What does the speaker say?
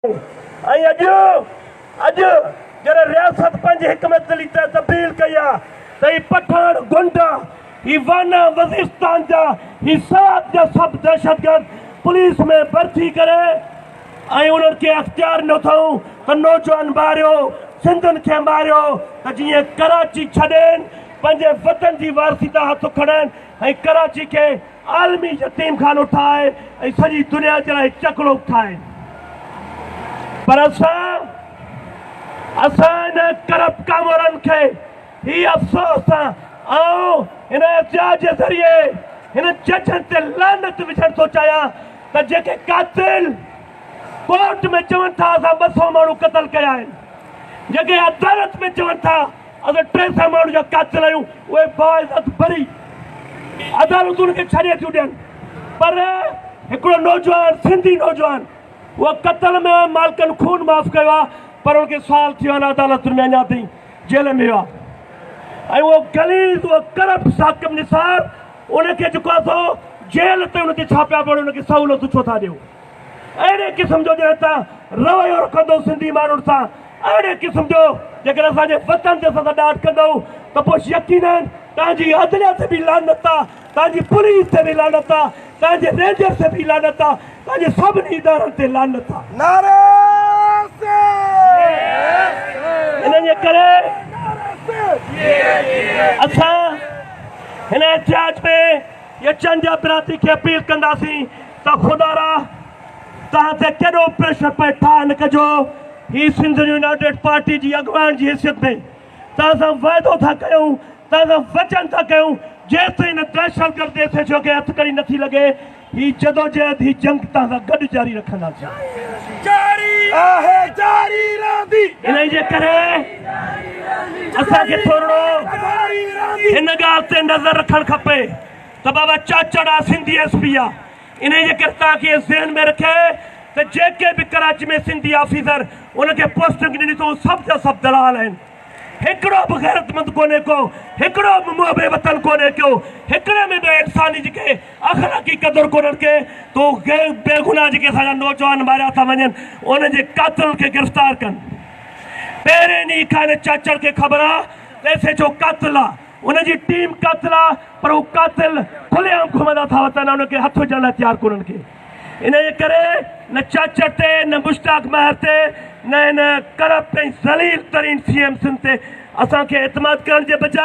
۽ اڄ اڄ جڏهن رياست پنهنجي حڪمت عملي تبديل ڪئي آهي ته هي پٺاڻ غنڊا، هي وانا وزيرستان جا، هي سوات جا سڀ دهشتگرد پوليس ۾ ڀرتي ڪري ۽ انهن کي اختيار ڏنو اٿئون ته نوجوان ماريو، سنڌين کي ماريو ته جيئن ڪراچي ڇڏين، پنهنجي وطن جي وارثي تان هٿ کڻن ۽ ڪراچي کي عالمي يتيم خانو ٺاهي ۽ سڄي دنيا جي لاء چڪلو ٺاهين پر اسان اسان ان ڪرپٽ ڪامورن کي هي افسوس سان آئون هن احتجاج جي ذريعي هن ججن تي لعنت وجهڻ ٿو چاهيان ته جيڪي قاتل ڪورٽ ۾ چون ٿا اسان 200 ماڻهو قتل ڪيا آهن جيڪي عدالت ۾ چون ٿا اسان 300 ماڻهن جا قاتل آهيون، اهي باعزت بري عدالتون ان کي ڇڏي ٿيون ڏين پر هڪڙو نوجوان سنڌي نوجوان اهو قتل ۾ مالڪن خون معاف ڪيو آهي پر ان کي سال ٿي ويا آهن عدالتن ۾ اڃا تائين جيل ۾ ويو آهي ۽ اهو غليظ اهو ڪرپٽ ثاقب نثار ان کي جيڪو آهي سو جيل تي ان تي ڇا پيا پڙهو ان کي سهولتون ڇو ٿا ڏيو؟ اهڙي قسم جو جڏهن توهان رويو رکندو سنڌي ماڻهن سان اهڙي قسم جو جيڪڏهن اسان جي وطن تي اسان سان ڏاڍ ڪندؤ ته پوء يقينن توهان جي عدليه تي به لعنت آ، توهان جي پوليس تي به لعنت آ، توهان جي رينجرز تي به لعنت آ، توهان جي سڀني ادارن تي لعنت آ. انهن جي ڪري اسان هن احتجاج ۾ يچنجا برادري کي اپيل ڪنداسين ته خدارا توهان تي ڪيڏو پريشر پئي ٺاهه نه ڪجو هي سنڌ يونائيٽيڊ پارٽي جي اڳواڻ جي حيثيت ۾ توهان سان وعدو ٿا ڪيون توهان سان وچن ٿا ڪيون جيستائين هن دهشتگرد ايس ايڇ او کي هٿ ڪڙي نٿي لڳي هي جدوجهد هي جنگ توهان سان گڏ جاري رکنداسين. جاري آهي جاري رهندي. انهي جي ڪري اسان کي ٿورڙو هن ڳالهه تي نظر رکڻ کپي ته بابا چاچڙ آ سنڌي ايس پي آ انهي جي ڪري توهان کي ذهن ۾ رکي ته جيڪي به ڪراچي ۾ سنڌي آفيسر ان کي پوسٽنگ ڏني اٿئون سڀ جا سڀ دلال آهن. هڪڙو به غيرتمند ڪونهي ڪو، هڪڙو به محب وطن ڪونهي ڪيو، هڪڙي ۾ به انساني جيڪي اخلاقي قدر ڪونهن ڪي، تو بيگناهه جيڪي اسان جا نوجوان ماريا ٿا وڃن انهن جي قاتلن کي گرفتار ڪن. پهرين ڏينهن کان هن چاچڙ کي خبر آ ته ايس ايڇ او قاتل آ، ان جي ٽيم قاتل آ پر هو قاتل کلي عام گهمندا ٿا وتن انهن کي هٿ وجهڻ لاء تيار ڪونهن ڪي. انهيء ڪري نه چاچڙ تي، نه مشتاق مهر تي، نه هن ڪرپٽ ۽ ذليل ترين سي ايم سنڌ تي اسان کي اعتماد ڪرڻ جي بجاء.